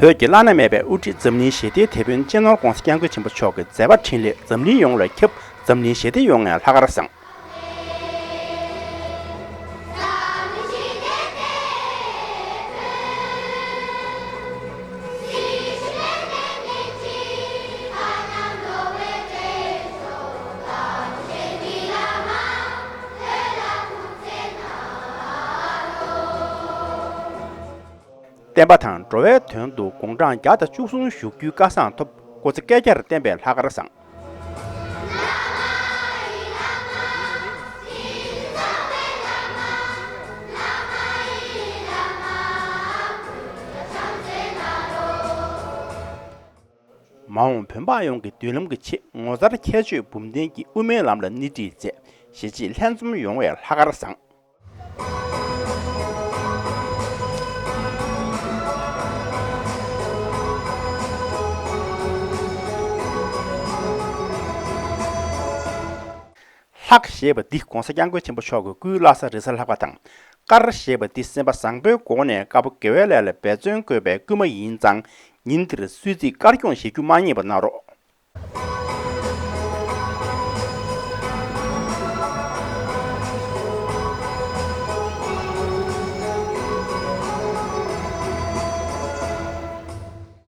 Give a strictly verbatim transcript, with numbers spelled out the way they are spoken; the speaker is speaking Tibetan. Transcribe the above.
བོད་ཀྱི་བླ་ན་མེད་པའི་དབུ་ཁྲིད་འཛམ་གླིང་ཞི་བདེའི་དེད་དཔོན་སྤྱི་ནོར་༧གོང་ས་༧སྐྱབས་མགོན་ཆེན་པོ་མཆོག་གི་མཛད་པ་འཕྲིན་ལས་འཛམ་གླིང་ཡོངས་ལ་ཁྱབ། འཛམ་གླིང་ཞི་བདེ་ཡོང་བའི་ལྷག་དཀར་བཟང་། བསྟན་པ་དང་འགྲོ་བའི་དོན་དུ་དགུང་གྲངས་བརྒྱ་དང་བཅུ་གསུམ་བཞུགས་རྒྱུའི་བཀའ་བཟང་ཐོབ། སྐུ་ཚེ་བསྐལ་བརྒྱར་བརྟན་པའི་ལྷག་དཀར་བཟང་། མ་འོངས་བོད་འབངས་ཡོངས་ཀྱི་མདུན་ལམ་གྱི་ཆེད་ངོ་མཚར་ཁྱད་ཆོས་འབུམ་ལྡན་གྱི་དབུ་མའི་ལམ་ལ་སྣེ་ཁྲིད་མཛད། གཞིས་བྱེས་ལྷན་འཛོམས་ཡོང་བའི་ལྷག་དཀར་བཟང་། ལྷག་ཞེས་པ་འདི་༧གོང་ས་༧སྐྱབས་མགོན་ཆེན་པོ་མཆོག་གི་སྐུའི་བླ་གཟའ་རེས་གཟའ་ལྷག་པ་དང་། དཀར་ཞེས་པ་འདི་སེམས་པ་བཟང་པོའི་སྒོ་ནས་དཀར་པོ་དགེ་བའི་ལས་ལ་འབད་བརྩོན་དགོས་པའི་སྐུལ་མ་ཡིན་ཙང་། ཉིན་འདིར་གསོལ་ཚིགས་དཀར་སྐྱོང་བྱེད་རྒྱུ་མ་བསྙེལ་བ་གནང་རོགས།